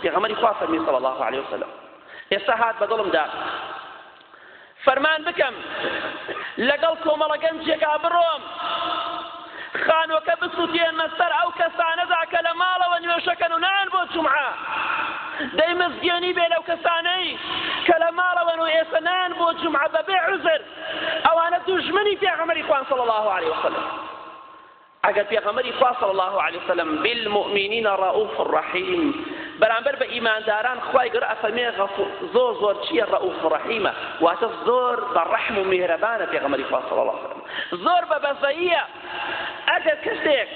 پێغەمبەری خوا فەرمی صلی الله علیه وسلم ئێستا هات بە دڵمدا فەرمان بکەم لەگەڵ کۆمەڵە گەنجێکا بڕۆم خانوەکە بسوتێنمە سەر ئەو کەسانەدا کە لە ماڵەوە نوێژەکەن و نایەن بۆ جومعە. دەی مزگێنی بێ لەو کەسانەی کە لە ماڵەوەن و ئێستا نایەن بۆ جومعە بەبێ عوزر، ئەوانە دوژمنی پێغەمبەری خوان صلی الله علیه وسلم. ئەگەر پێغەمبەری خوا صلی اللە علیە وسلم بالمؤمنین رؤوف رحیم بەرامبەر بە ئیمانداران خوای گەورە ئەفەرمێ زۆر زۆر چییە رؤوف رحیمە واتە زۆر بە ڕەحم و میهرەبانە پێغەمبەری خوا صلی اللە علیه وسلم زۆر بە بەزەییە ئەگەر کەسێک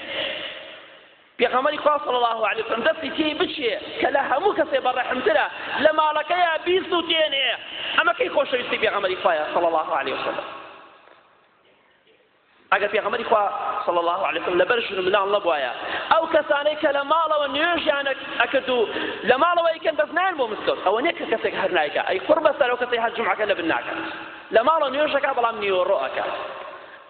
پێغەمبەری خوا صلی الله علیه وسلم دەستی تێی بچێ کە لە هەموو کەسێ بە ڕەحمترە لە ماڵەکەیا بیسووتێنێ ئەمە کەی خۆشەویستی پێغەمبەری خوایە صلی الله علیه وسلم ئەگەر پێغەمبەری خوا صلی اللە علیه وسلم لەبەر ژن و مناڵ نەبوایە ئەو کەسانەی کە لە ماڵەوە نوێژیان ئەکرد و لە ماڵەوە ئەیکەن بەس نایەن بۆ مزگەوت ئەوە نییە کە کەسێک هەر نایکا ئەی قوڕ بەسەر ئەو کەسەی هەر جومعەکە لەبن ناکات لە ماڵەوە نوێژەکە بەڵام نیوەڕۆ ئەکات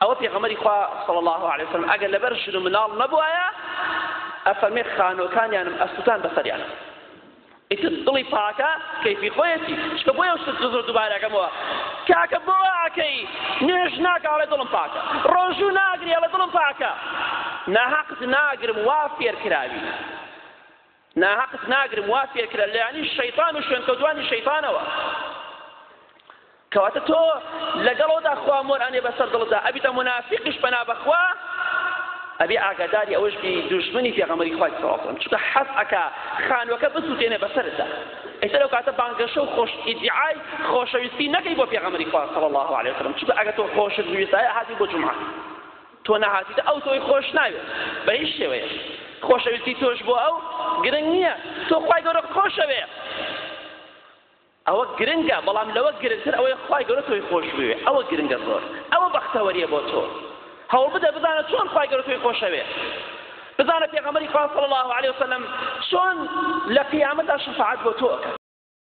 ئەوە پێغەمبەری خوا صلی الله علیه وسلم ئەگەر لەبەر ژن و مناڵ نەبوایە ئەفەرمێ خانۆکانیانم ئەسوتان بەسەریانم ئیتر دڵی پاکە کەیفی خۆیەتی چکە بۆیە ئەو شتە زۆر دووبارە ئەکەمەوە کاکە بۆ وا ئەکەی نوێژ ناکا ئەڵێ دڵم پاکە ڕۆژوو ناگری ئەڵێ دڵم پاکە ناهەقت ناگرم وا فێر کراوی ناهەقت ناگرم وا فێر کرا لەیانی شەیتان و شوێنکەوتوانی شەیتانەوە کەواتە تۆ لەگەڵ ئەودا خوا مۆر ئەنێ بەسەر دڵتدا ئەبیتە مونافیقیش پەنا بەخوا ئەبێ ئاگاداری ئەوەش بی دوژمنی پێغەمبەری خوای صلی الله علیه وسلم چونکە حەز ئەکا خانوەکە بسوتێنێ بەسەرتدا ئیتر ئەو کاتە بانگەشە و خۆش ئیدعای خۆشەویستی نەکەی بۆ پێغەمبەری خوا صلی الله علیه وسلم چونکە ئەگەر تۆ خۆشت بویستایە هاتی بۆ جومعە تۆ نەهاتیتە ئەو تۆی خۆش ناوێت بە هیچ شێوەیەک خۆشەویستی تۆش بۆ ئەو گرنگ نییە تۆ خوای گەورە خۆشەوێ ئەوە گرنگە بەڵام لەوە گرنگتر ئەوەیە خوای گەورە تۆی خۆش بوێ ئەوە گرنگە زۆر ئەوە بەختەوەریە بۆ تۆ هەوڵ بدە بزانە چۆن خوای گەورە تۆی خۆشەوێ بزانە پێغەمبەری خوا صلی الله علیه وسلم چۆن لە قیامەتا شەفاعەت بۆ تۆ ئەکات.